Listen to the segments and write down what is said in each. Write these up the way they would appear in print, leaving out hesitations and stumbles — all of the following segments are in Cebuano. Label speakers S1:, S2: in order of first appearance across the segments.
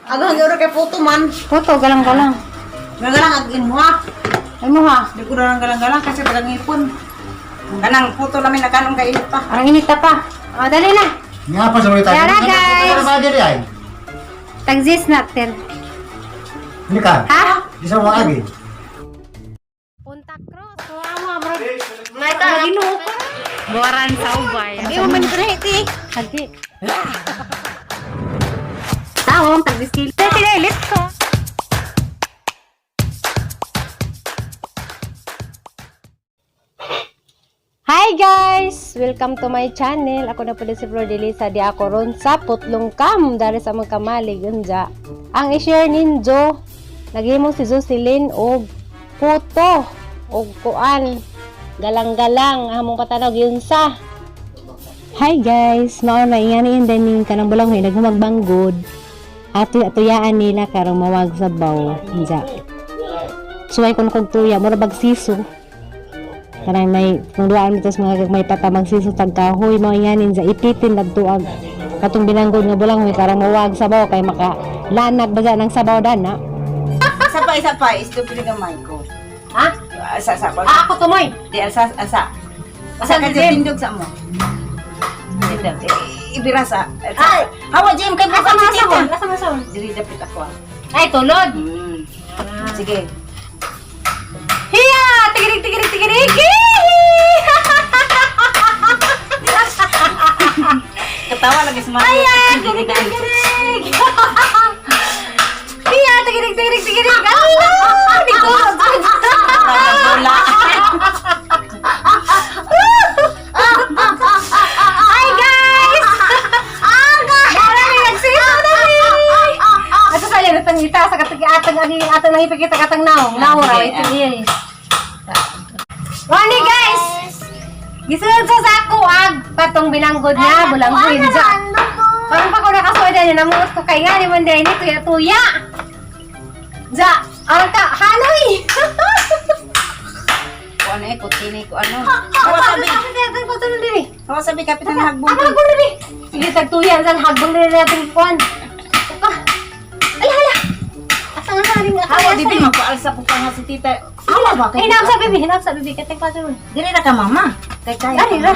S1: Agahan gyud kay puto man.
S2: Puto, galang-galang.
S1: Galang ag imuha.
S2: Ay mo ha.
S1: Di ko na lang galang-galang kasi tagang ipon. Kanang puto namin nakanong kay init pa.
S2: Arang init pa. Ah, dali na.
S3: Nga pa sa ulit tayo.
S2: Tara, guys.
S3: Ano ba diri ay?
S2: Tagzis na, ter.
S3: Hindi ka.
S2: Ha?
S3: Di sa mga agi.
S2: Punta Cruz. Kuha mo, bro. Naginoo ko. Buwaran sa ubay.
S1: Di mo man ti.
S2: Hagi. Tawong, tagdiskil. Pinilit ko. Hi guys! Welcome to my channel. Ako na pala si Flor de Lisa. Di ako ron sa Putlong Kam. Dari sa mga kamalig. Unja. Ang i-share ninjo, naghimong si Jocelyn og puto og kuan. Galang-galang. Among katanaw yun sa. Hi guys! Mao na ingani yun din yung kanang bulang huy naghumagbangod. Ato atuyaan nila karong mawag sa baw. Unja. Suway kon kog tuya, mura bag siso. Kanang may kung duaan mito sa mga may patamang siso tag kahoy mao inganin sa ipitin nagtuag katong binanggod nga bulang huy karong mawag sa baw kay maka lanag ba ng sabaw dana.
S1: Isa pa, isto pili gamay ko.
S2: Ha?
S1: Asa sa pa.
S2: Ah, ako tumoy.
S1: Di asa asa. Asa
S2: Asa
S1: ka
S2: Jim?
S1: tindog sa mo. Tindog. Ibira sa. Ay, hawa Jim kay
S2: Asa
S1: bukan
S2: man
S1: si
S2: sa
S1: tita.
S2: Asa man sa
S1: Diri dapit ako. Ah.
S2: Ay, tulod.
S1: Sige.
S2: Hiya! Tigirig, tigirig, tigirig!
S1: Katawa lagi sa mga.
S2: Ayan! Tigirig, tigirig, tigirig! Hiya! Tigirig, tigirig, tigirig! Ah! Di ko!
S1: Bola.
S2: Hi guys! Marami nagsiso na eh! Ato sa liyo, tang ita sa katag atang ang atang nang ipakita katang naong. Naong raw ito eh. Wani guys! Gisunod sa sako ag patong binanggod niya, bulang buhin sa. Parang pa ko nakasuod niya, namuot ko kay nga ni man ni tuya tuya. Ja, arang ka haloy.
S1: Ko ano eh, kutini ko ano. Hawa sabi. Hawa sabi kapitan hagbong.
S2: Ako na diri. Sige tagtuya san hagbong diri natin kuan. Uka. Ala ala. Asa nga sa ring
S1: Hawa di ba magpaalsa po pa nga si tita. Hawa ba
S2: Ay, hinap sa bibi, hinap sa bibi katay pa ron.
S1: Diri ra ka mama. Kay kaya.
S2: Dari ra.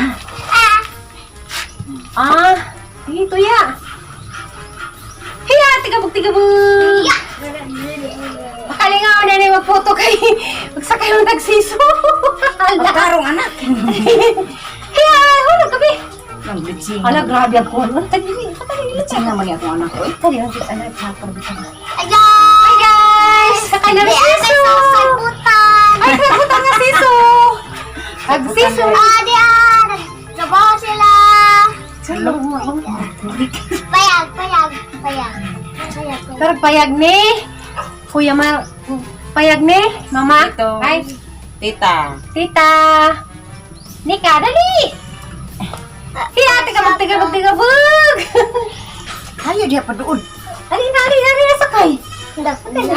S2: Ah, sige tuya. Hiya, tigabog tigabog. Makalingaw na ni magputo kay magsakay ng tagsiso. Ala.
S1: Pagkarong anak.
S2: Hiya, hulog kabi.
S1: Nang bleaching.
S2: Ala, grabe ako. Tagili, tagili.
S1: Bleaching naman yung akong anak ko eh.
S2: Tali, ang anak, hapon bitaw. Hi guys! Sakay na siso! Ay, sagutan nga siso! Ag siso!
S4: Payag, payag, payag. Payag.
S2: Pero payag ni! Kuya ma... Payag ni! Mama!
S1: Tito.
S2: Ay,
S1: Tita.
S2: tita! Nika, dali! Hiya, tigabog, tigabog, tigabog!
S1: Hayo diya pa doon.
S2: Dali na, dali na, dali na, sakay!
S4: No.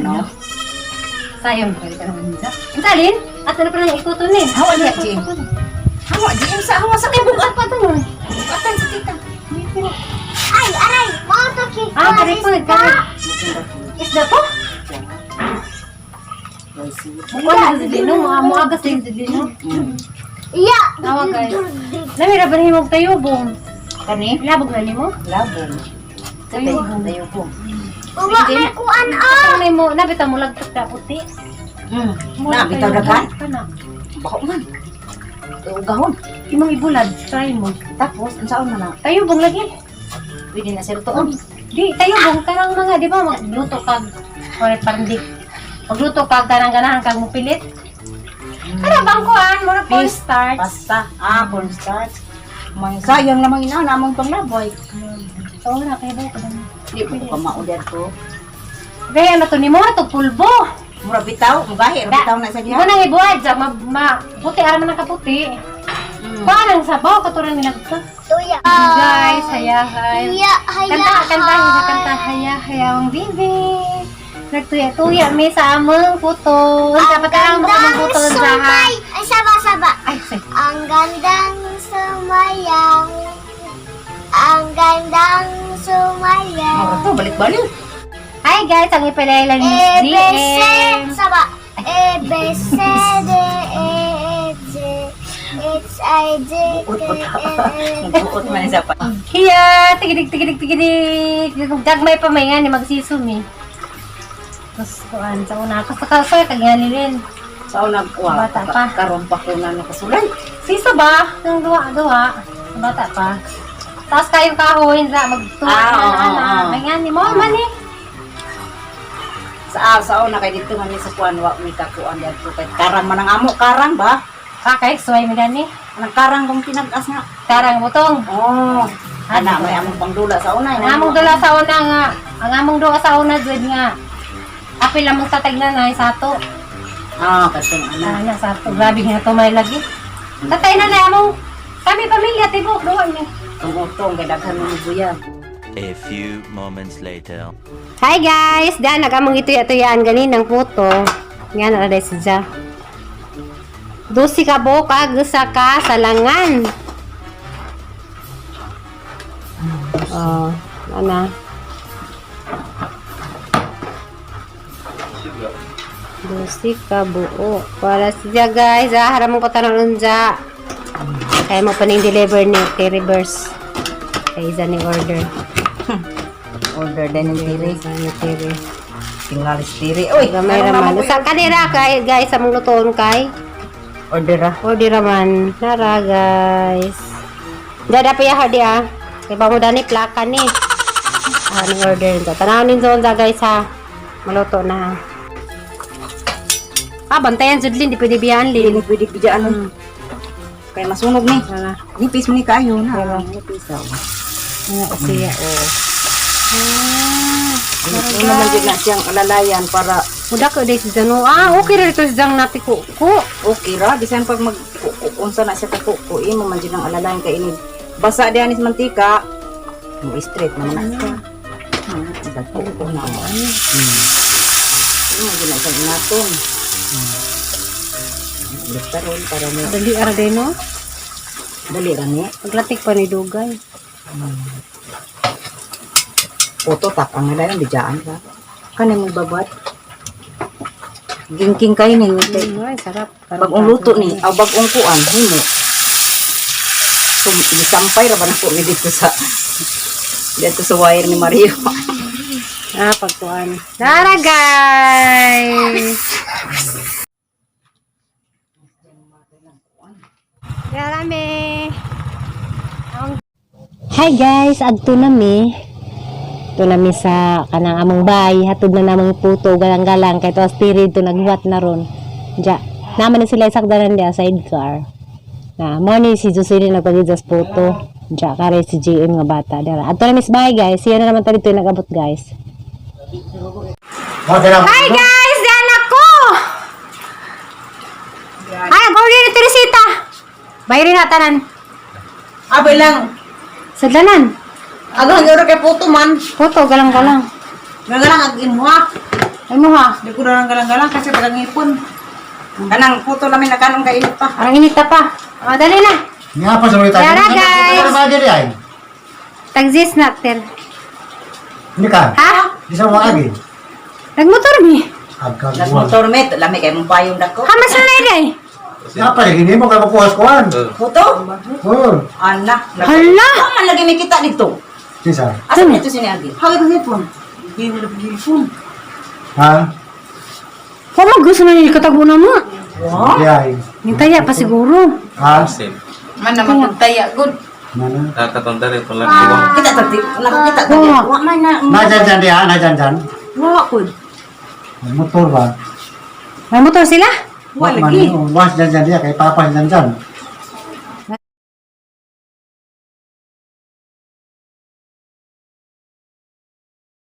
S1: No.
S2: Sayang, pwede ka naman dyan. Ang salin? At ano pa nang ikuto ni?
S1: Hawa diya, Jim. Hawa Jim sa hawa sa kay
S2: Bukat pa ito nun.
S1: Bugatan si tita.
S4: Ay, aray! Mga to
S2: Ah, kare po, kare. Isda po? Wala, zilino. Mga muagas din zilino.
S4: Iya!
S2: Tawa guys. Nami ra ba nahimog tayo, bong?
S1: Kani?
S2: Labog na nimo?
S1: Labong.
S2: Tayo.
S1: Tayo po.
S4: Uwa, may kuan ah!
S2: Ang nimo, nabita mo lagtok na puti.
S1: Na bitaw dagan.
S2: Kana.
S1: Baho man. Ugahon.
S2: Imong ibulad, try mo.
S1: Tapos unsaon man na?
S2: Tayo bong lagi.
S1: Pwede na sir tuon.
S2: Di tayo bong kanang mga, di ba magluto kag or parang di magluto kag kanang ganahan kag mopilit. Kana bang kuan, mura corn starch.
S1: Pasta. Ah, cornstarch. May sayang lamang ina namong panglaboy.
S2: Oo na kay ba ko.
S1: Di ko pa maudar ko.
S2: Gaya na to nimo to pulbo.
S1: Mura bitaw, mugahi, ra bitaw na sa
S2: Mo
S1: diha.
S2: nang ibuhat ja ma, ma puti ara man ang kaputi. Kuan ang sabaw katuran ni nagka.
S4: Tuya.
S2: Guys, hayahay.
S4: Iya, haya.
S2: Kanta, kanta, kanta, kanta, haya, hayawang bibi. Nagtuya-tuya, may sa among puto.
S4: Ang
S2: Dapat ang
S4: gandang
S2: among puto sa
S4: sumay. Ay, saba, saba.
S2: Ay, sorry.
S4: Ang gandang sumayaw. Ang gandang sumayaw.
S1: Pa balik-balik.
S2: Hi guys, ang ipalala ni
S4: A, B, C,
S2: GM.
S4: saba. A, B, C, D, E, F, G, H, I, J, K, L, M.
S1: Nagbuot man sa pa.
S2: Hiya, tigidig tigidig tigidig. Gagmay pa may nga ni magsisumi. Tapos kuan sa una ako sa kasoy kag nga nilin.
S1: Sa una wa.
S2: Bata pa.
S1: Karon pa ko na nakasulay.
S2: Siso ba? Nung duwa duwa. Sa bata pa. Tapos kayong kahoy ra magtuwa
S1: Ah,
S2: na
S1: oo,
S2: na.
S1: oo.
S2: May nga ni mo man eh.
S1: Sa ah, sa una kay dito man ni sa kuan wa mi kakuan dito kay karang man ang amo karang ba?
S2: Ah, kay suway mi gani.
S1: Anang karang kong tinag-as nga.
S2: Karang butong.
S1: Oh. Ana may among pangdula sa una.
S2: Ang among dula sa una nga, ang among dula sa una jud nga. Apil lamang sa tagnanay sa ato.
S1: Ah, katong ana.
S2: Ana sa ato. Grabe nga to may lagi. Tatay na na among kami pamilya tibok duwa mi.
S1: Ang utong kay daghan mo buyag.
S5: A few moments later.
S2: Hi guys! Daan nagamong ito tuyaan ganinang puto. Nga na rin siya. Dusi ka buka, gusa ka, salangan. Oh, ana. Dusi ka buo. Para siya guys, ah, haram mo patanong unja. Kaya mo pa ning deliver ni kay reverse. Kay isa ni order.
S1: Order din ng tiri.
S2: Isa ni tiri.
S1: Tingalis tiri. Oy,
S2: Gamay raman. Sa kanila kay guys sa mong lutoon kay.
S1: Order ra.
S2: Order raman. Nara guys. Dada pa yaha di ah. Kay ba mo dani plaka ni. Ah, ning order nito. Tanaw nin zonza guys ha. Maluto na. Ah, bantayan jud Lin, di pwede biyan Lin.
S1: Dili pwede bidyan. Kay masunog ni.
S2: Wala.
S1: Nipis mo ni kayo na. Nipis aw.
S2: Nga siya oh. Ah,
S1: Ano naman jud na siyang alalayan para
S2: Muda ko dai si Jano. Ah, okay ra ito si Jang nati ko. Ko.
S1: okay ra bisan pag mag unsa na siya kakuko imo man jud ang alalayan kay ini. Basa diha ni sa mantika. Mo straight naman na siya. Dagko na mo. Imo jud na siyang inaton. Basta ron para mo
S2: Dali ara din no.
S1: dali ra ni.
S2: Paglatik pa ni Dugay.
S1: Puto tak ang alalayan bidyan ka. Kani mo babat. Gingking kay ni kay
S2: Ay, sarap.
S1: Bagong luto ni, aw bagong kuan, himo. So, gisampay ra ba na po ni dito sa wire ni Mario.
S2: Ah, pagkuan. Nara, guys! Yarami! Hi guys, adto nami. Adto nami sa kanang among bay, hatod na namang puto galang-galang kay tuas tiri to naghuwat na ron. Ja, naman na sila isakdanan dia sidecar. Na mo ni si Jocelyn nagpagid sa puto. Ja, kare si JM nga bata dara. Adto nami sa bahay guys. Siya na naman ta dito yung nag-abot guys.
S3: Order ra.
S2: Hi guys! Diyan ako! Ay, order ni Teresita! Bayarin na tanan.
S1: Abay lang.
S2: Sadlanan.
S1: Agahan oro kay puto man.
S2: Puto, galang-galang.
S1: Galang ag imuha.
S2: Ay mo ha.
S1: Di ko na lang galang-galang kasi tagang ipon. Kanang puto namin nakanong kay init pa.
S2: Arang inita pa. O, dali na.
S3: Nga pa sa ulit tayo.
S2: Yara, guys.
S3: Ano ba diri ay?
S2: Tagzis na, ter.
S3: Hindi ka.
S2: Ha?
S3: Di sa waagi.
S2: Nagmotor mi.
S1: Nas
S3: Agkaguan.
S1: motor met, lami kay mong payong dako.
S2: Ha, mas na day.
S3: Nga pa hindi mo kay makuha sa kuan.
S1: Puto?
S3: Oh,
S1: Anak.
S2: Hala!
S1: Man lagi may kita dito.
S3: kinsa?
S1: Asa man ito siniagi? Hawig ko ipon. Di mo lagi ipon.
S3: Ha?
S2: Wa gusto na ni katagbo na mo.
S3: Di ay.
S2: Nintaya pa siguro.
S3: Ha?
S1: Man naman tagtaya good.
S3: Mana?
S6: Nakatanda rin pala. Diba?
S1: Kita tagti, nakakita tagti. Wa man na.
S3: Na dyan dyan di ha, na dyan dyan.
S1: Wa ko.
S3: May motor ba?
S2: May motor sila?
S1: Wa lagi.
S3: Was dyan dyan diya, kay papa dyan dyan.